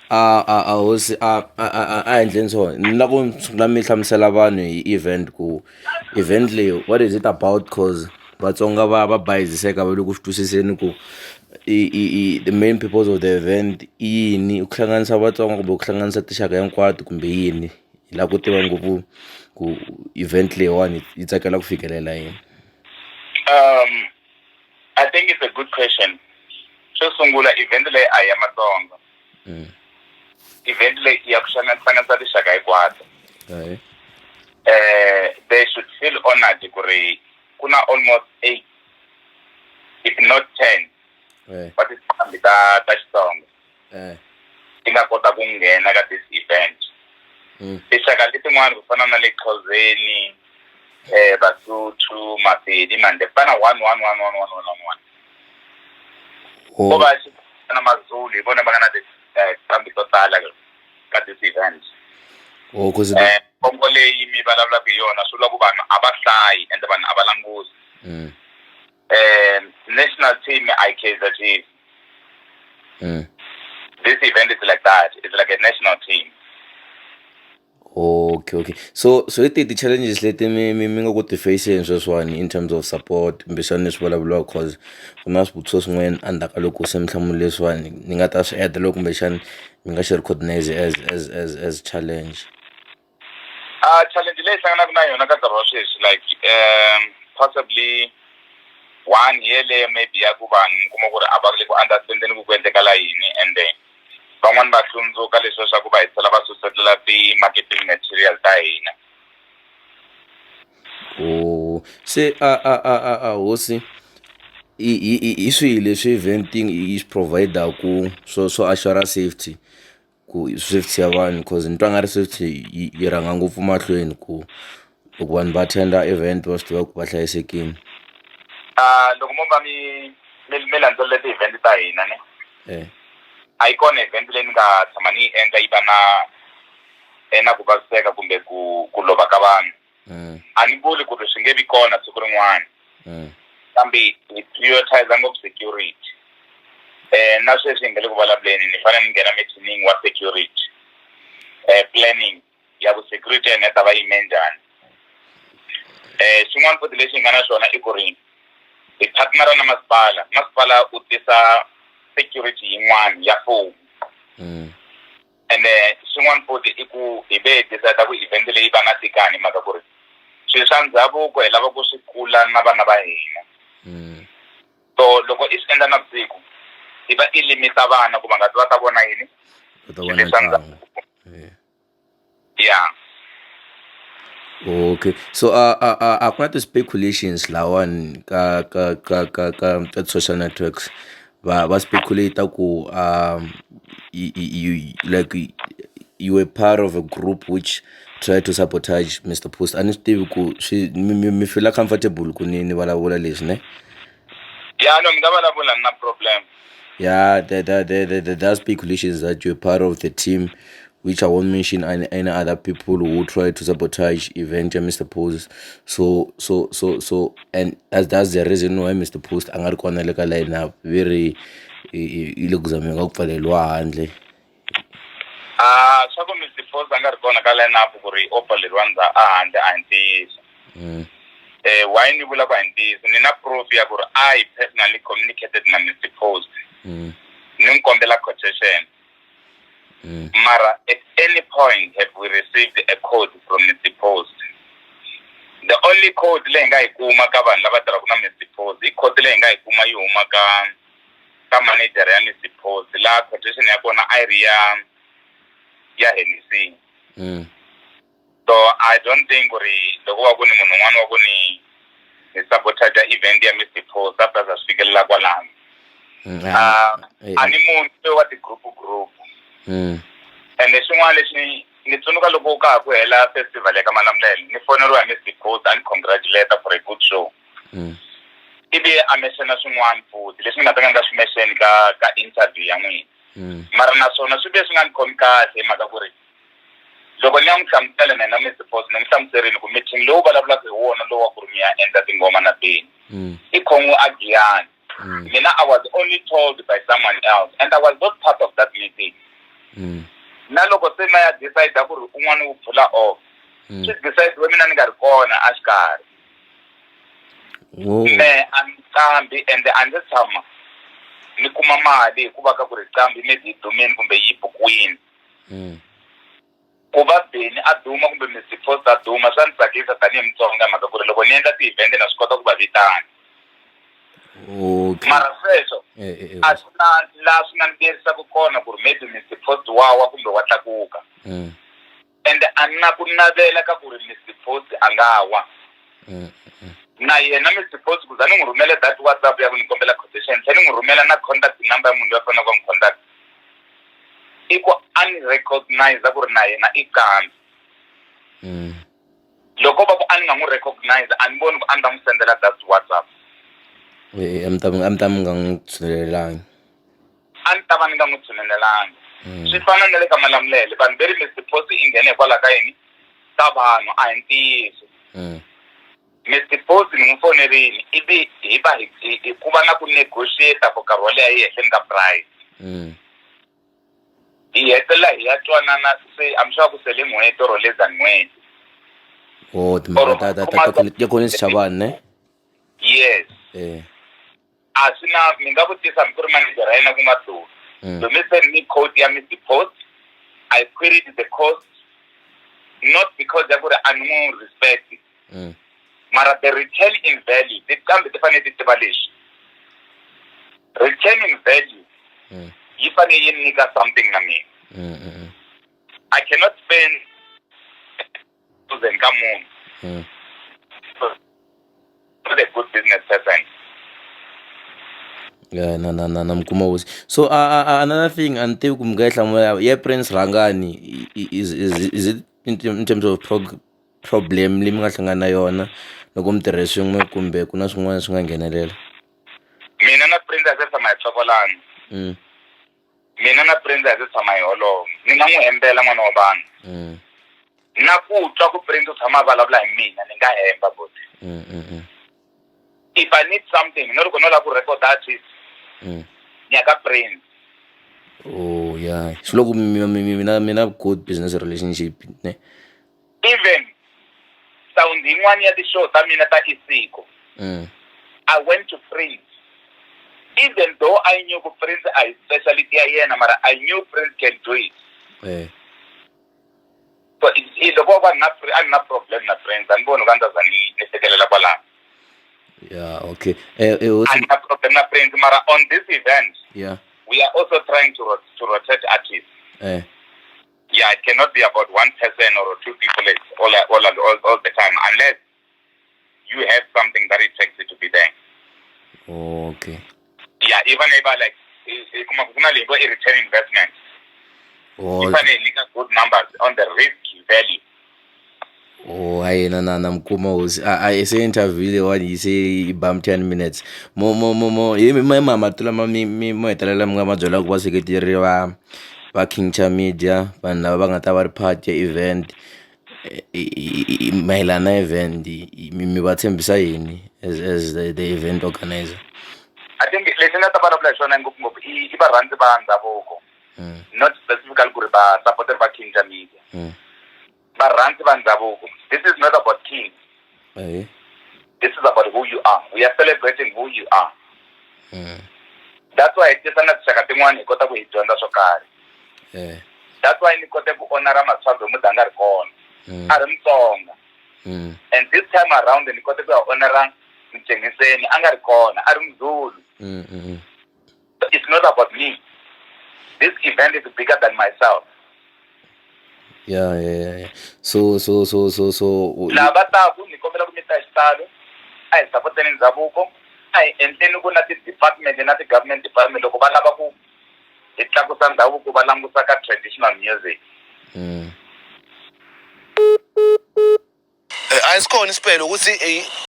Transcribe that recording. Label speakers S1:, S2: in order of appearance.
S1: A hosi a endleni so ni la ku sungula mi hlamusela vanhu hi event ku event leyi, what is it about? Cause Vatsonga va bayiziseka, va le ku swi twisiseni ku i the main purpose of the event i yini, i ku hlanganisa Vatsonga kumbe ku hlanganisa tinxaka hinkwato kumbe yini. Hi lava ku tiva ngopfu ku event leyiwani yi tsakela ku fikelela yini.
S2: I think it's a good question. Xo sungula, event leyi a hi ya Matsonga. Event leyi ya ku hlanganisa tinxaka hinkwato. They should feel honored ku ri ku na almost eight, if not 10, wa tinqambi ta Xitsonga ti nga kota ku nghena ka this event. Tinxaka letin'wana ku fana na le Xhoseni, Basotho, Mapedi, Mande, fana one one one one one one one one. Ko va na Mazulu, hi vona va nga na tinqambi to tala ka this event.
S1: Oh, 'cause
S2: Kombo leyi mi vulavulaka hi yona, swi vula ku vanhu a va hlayi ende vanhu a va languti. National team i Kaizer Chiefs. This event is like that, it's like a national team.
S1: Okay. So hi tihi ti-challenges leti mi nga ku ti face-eni sweswiwani in terms of support, kumbexana leswi vulavuriwaka? Cause ku na swivutiso swin'wana endzhaku ka loko se mi hlamule leswiwani ni nga ta swi add-a loko kumbexana mi nga xi recognize as challenge.
S2: Challenge leyi hlanganaka na yona ka nkarhi wa sweswi, like possibly one yeleyo maybe ya ku vanhu mi kuma ku ri a va le ku understandeni ku endlekala yini, and then van'wani va hlundzuka leswiya swa ku va hi tlhela va susetela ti-marketing material ta hina.
S1: Oh, se a hosi, hi swihi leswi eventing yi swi provide-ku swo assure safety, ku safety ya vanhu? Cause ni twa nga ri safety yi rhanga ngopfu mahlweni, ku loko vanhu va attend-a event va swi tiva ku va hlayisekile.
S2: Loko mo va mi landzelela ti-event ta hina ne, a yi kona event leyi ni nga tshama ni yi endla yi va na ku vaviseka kumbe ku lova ka vanhu. A ni vuli ku ri swi nge vi kona siku rin'wana, kambe hi prioritize ngopfu security. Na sweswi hi nga le ku vulavuleni, ni fanele ni nghena meeting wa security, planning ya ku security ya hina ta va yime njhani. Xin'wana futhi lexi hi nga na xona i ku ri hi partnera na masipala. Masipala u tisa security yin'wana ya mfumo. Ene xin'wana futhi i ku hi ve hi decide ku event leyi va nga tikani, hi mhaka ku ri swilo swa ndhavuko hi lava ku swi kula na vana va hina. So loko i swi endla navusiku, i va i limita vana ku va nga ti va ta vona yini?
S1: Va ta vona
S2: Swilo swa
S1: ntlangu.
S2: ndhavuko. Yeah.
S1: Okay, so a ku na ti-speculations lawani ka social networks, va speculate ku you, like, you were part of a group which tried to sabotage Mr Post. A ni swi tivi ku swi mi feel comfortable ku ni vulavula leswi ne?
S2: Yeah, no, mi nga vulavula, na problem.
S1: Yeah, there are speculations that you're part of the team, which I won't mention any other people, who tried to sabotage event ya Mr Post. So and that's the reason why Mr Post a nga ri kona le ka line up, ve ri i le ku zameni ka ku pfaleriwa handle.
S2: Ah, swa ku Mr Post a nga ri kona ka line up ku ri o pfaleriwa ndzha a handle, a hi ntiyiso. Why ni vula ku a hi ntiyiso? Ni na proof ya ku ri I personally communicated na Mr Post, ni n'wi kombela quotation. Mara at any point have we received a quote from Mr Post? The only quote leyi hi nga yi kuma ka vanhu lava tirhaka na Mr Post i quote leyi hi nga yi kuma yi huma ka manager ya Mr Post, laha quotation ya kona a yi ri ya Hennessy. So I don't think ku ri loko va ku ni munhu un'wana wa ku ni sabotage event ya Mr Post after za swi fikelela kwalano. A ni munhu loyi wa ti-group group. Ende xin'wana lexi ni tsundzuka, loko ka ha ku hela festival ya ka Malamulele, ni foneriwa hi Mr Post, a ni congratulate for a good show. Ivi a mentiona swin'wana futhi leswi ni nga ta nga nga swi mention ka interview ya n'wina. Mara naswona swi ve swi nga ni khomi kahle, hi mhaka ku ri loko ni ya n'wi hlamusela na yena Mr Post, ni n'wi hlamuserile ku meeting lowu vulavulaka hi wona lowu wa ku ri mi ya endla tingoma na Benny i khomiwe a Giyani. Mina I was only told by someone else and I was not part of that meeting. Na loko se ma ya decide ku ri un'wana wu pfula off, swi decide we mina ni nga ri kona a xikarhi. Me a ni qambi, ende a ndzi tshama ni kuma mali hikuva ka ku ri qambi maybe yi dumini kumbe yi bukwini. Ku va Benny a duma kumbe Mister Post a duma swa ni tsakisa tanihi Mutsonga, mhaka ku ri loko ni endla ti-event na swi kota ku va vitana. Mara sweswo a swi na laha swi nga ni vuyerisaka kona ku ri maybe Mister Post wa wa kumbe wa tlakuka. Ende a ni na ku navela ka ku ri Mister Post a nga wa. Na yena Mister Post ku za ni n'wi rhumele that WhatsApp ya ku ni kombela quotation, tlhela ni n'wi rhumela na contact number ya munhu loyi a faneleke a n'wi contact. I ku a ni recognize ku ri na yena i kambi. Loko va ku a ni nga n'wi recognize, a ni voni ku a ni ta n'wi sendela that WhatsApp.
S1: A mi ta mi nga n'wi tshunelelangi.
S2: A ni ta va ni nga n'wi tshunelelangi. Swi fana na le ka Malamulele, vanhu ve ri Mister Post i nghene hikwalaho ka yini? Ka vanhu, a hi ntiyiso. Mister Post ni n'wi fonerini ivi hi va hi ku va na ku negotiate for nkarhi wo leha ehenhleni ka price. Hi hetelela hi ya twanana se I'm sure ku sele n'hweti or less than n'hweti.
S1: Oh, timhaka ta ta Collins Chabane, ne?
S2: Yes. A swi na, mi nga vutisa hambi ku ri manager ya yena ku nga Dumi. Dumi send me quote ya Mister Post. I queried the cost not because ya ku ri a ni n'wi respect. Mara the return in value, tiqambi ti fanele ti tiva leswi. Return in value yi fanele yi nyika something na mina. I cannot spend thousand ka munhu. Not a good business person.
S1: Yeah, na na mi kuma hosi. So another thing, a ni tivi ku mi nga yi hlamula ya Prince Rhangani, is it in terms of problem leyi mi nga hlangana na yona loko mi tirhe swin'we, kumbe ku na swin'wana swi nga nghenelela?
S2: Mina na Prince a se tshama hi tsokolana. Mina na Prince a se tshama hi holova. Ni nga n'wi hembela n'wana wa vanhu. Na ku twa ku Prince u tshama a vulavula hi mina, ni nga hemba buti. If I need something, no loko no lava ku record artist, ni ya ka Prince.
S1: Oh yeah. Swi loko mi na good business relationship, ne?
S2: Even sound yin'wana ya ti-show ta mina ta Isiko, I went to Prince. Even though I knew ku Prince a hi speciality ya yena, mara I knew Prince can do it. So loko va na a ni na problem na Prince, a ni voni ku a ni ta za ni fikelela kwalano.
S1: Yeah, okay. Hosi
S2: A ni na problem na Prince, mara on this event, we are also trying to rotate artists. Yeah, it cannot be about one person or two people all the time, unless you have something that it takes you to be there.
S1: Okay.
S2: Yeah, even if I like, kuma ku na leyi i return investment.
S1: Oh.
S2: Yi fanele yi nyika good numbers on the risk value.
S1: Oh, hayi, na mi kuma hosi. A se interview leyiwani yi se yi ba 10 minutes. Mo hi ma marito lama mi mo hetelela mi nga ma byelaka vaseketeri va King Cha Media, vanhu lava va nga ta va ri part ya event, mayelana na event, mi va tshembisa yini as the event organizer?
S2: I think lexi nga ta vulavula hi swona ngopfungopfu i varhandzi va ndhavuko. Not specifically ku ri va supporter va King Cha Media. Varhandzi va ndhavuko. This is not about King. This is about who you are. We are celebrating who you are. That's why hi tisa na tinxaka tin'wani hi kota ku hi dyondza swo karhi. That's why ni kote ku honora Matswabye mudanga ri kona. A ri Mutsonga. And this time around ni kote ku ya honora Mtshengiseni a nga ri kona, a ri Mzulu. It's not about me. This event is bigger than myself.
S1: Yeah. So
S2: Lava taku ni kombela ku mi ta hi xitalo, a hi sapoteni ndhavuko, a hi endleni ku na ti-department na ti-government department loko va lava ku hi tlakusa ndhavuko va langusa ka traditional music.
S3: A sikhona isipelo ukuthi.